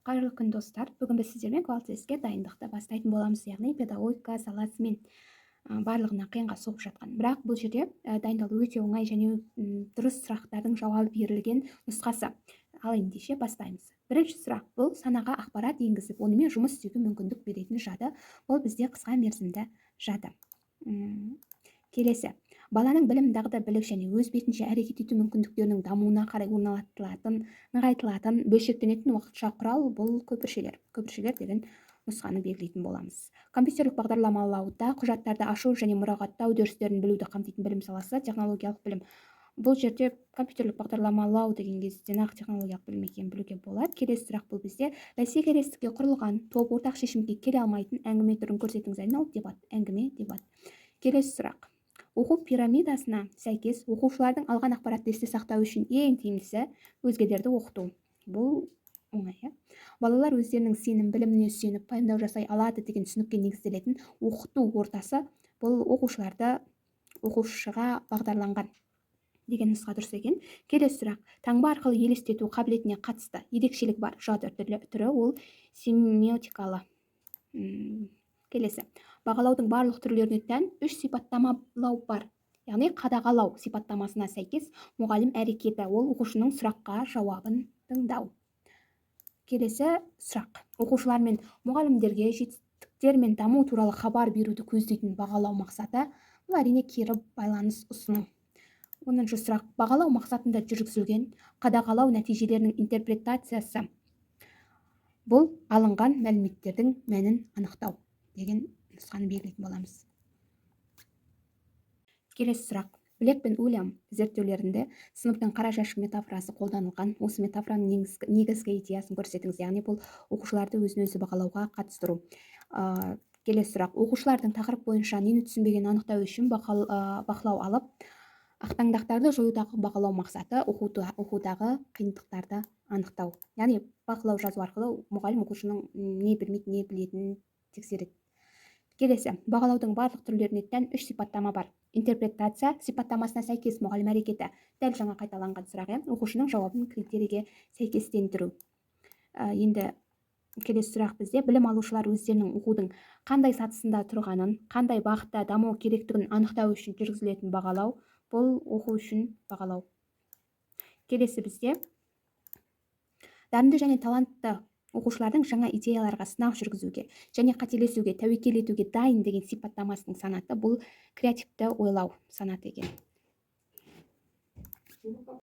Қайырлы күн, достар! Бүгін біз сіздермен квал-тестке дайындықты бастайтын боламыз, яғни педагогика саласымен барлығына қиынға соғып жатқан, бірақ бұл жерде дайындалу өте оңай және дұрыс сұрақтардың жауабы берілген нұсқасы. Ал ендеше бастаймыз. Бірінші сұрақ: бұл санаға ақпарат енгізіп, онымен жұмыс істеуге мүмкіндік беретін жады. Бұл бізде қысқа мерзімді жады. Келесі: баланың білім, дағды, білік және өз бетінше әрекет ету мүмкіндіктерінің дамуына қарай орнатылатын, нығайтылатын, бөлшектенетін уақытша құрал. Бұл көпіршелер. Көпіршелер деген нұсқаны белгілейтін боламыз. Компьютерлік бағдарламалауда құжаттарды ашу және мұрағаттау үдерістерін білуді қамтитын білім саласы – технологиялық білім. Бұл жерде компьютерлік бағдарламалау деген кезде нақ технологиялық білім екенін білуге болады. Келесі сұрақ: бұл бізде бәсекелестікке құрылған топ ортақ шешімге келе алмайтын әңгіме түрін көрсетіңіз. Әрине, ол дебат, әңгіме, дебат. Келесі сұрақ: оқу пирамидасына сәйкес оқушылардың алған ақпаратты есте сақтау үшін ең тиімдісі – өзгелерді оқыту. Бұл оңай, иә. Балалар өздерінің сенім біліміне сүйеніп пайымдау жасай алады деген түсінікке негізделетін оқыту ортасы. Бұл оқушыларды, оқушыға бағдарланған деген нұсқа дұрыс екен. Келесі сұрақ: таңба арқылы елестету қабілетіне қатысты ерекшелік бар жады түрі. Ол семиотикалы. Келесі: бағалаудың барлық түрлеріне тән үш сипаттамалау бар, яғни қадағалау сипаттамасына сәйкес мұғалім әрекеті. Ол оқушының сұраққа жауабын тыңдау. Келесі сұрақ: оқушылар мен мұғалімдерге жетістіктер мен даму туралы хабар беруді көздейтін бағалау мақсаты. Бұл, әрине, кері байланыс ұсыну. 10-сұрақ: бағалау мақсатында жүргізілген қадағалау нәтижелерінің интерпретациясы. Бұл алынған мәліметтердің мәнін анықтау деген нұсқаны белгілейтін боламыз. Келесі сұрақ: Блек пен Уильям зерттеулерінде сыныптың қара жәшік метафорасы қолданылған. Осы метафораның негізгі идеясын көрсетіңіз. Яғни бұл оқушыларды өзін өзі бағалауға қатыстыру. Келесі сұрақ: оқушылардың тақырып бойынша нені түсінбегенін анықтау үшін бақылау алып, ақтаңдақтарды жоюдағы бағалау мақсаты – оқудағы қиындықтарды анықтау. Яғни бақылау жазу арқылы мұғалім оқушының не білмейді, не білетінін тексереді. Келесі: бағалаудың барлық түрлеріне тән үш сипаттама бар. Интерпретация сипаттамасына сәйкес мұғалім әрекеті. Дәл жаңа қайталанған сұрақ, иә. Оқушының жауабын критерийге сәйкестендіру. Енді келесі сұрақ: бізде білім алушылар өздерінің оқудың қандай сатысында тұрғанын, қандай бағытта даму керектігін анықтау үшін жүргізілетін бағалау. Бұл оқу үшін бағалау. Келесі: бізде дарынды және талантты оқушылардың жаңа идеяларға сынақ жүргізуге және қателесуге тәуекел етуге дайын деген сипаттамасының санаты. Бұл креативті ойлау санаты екен.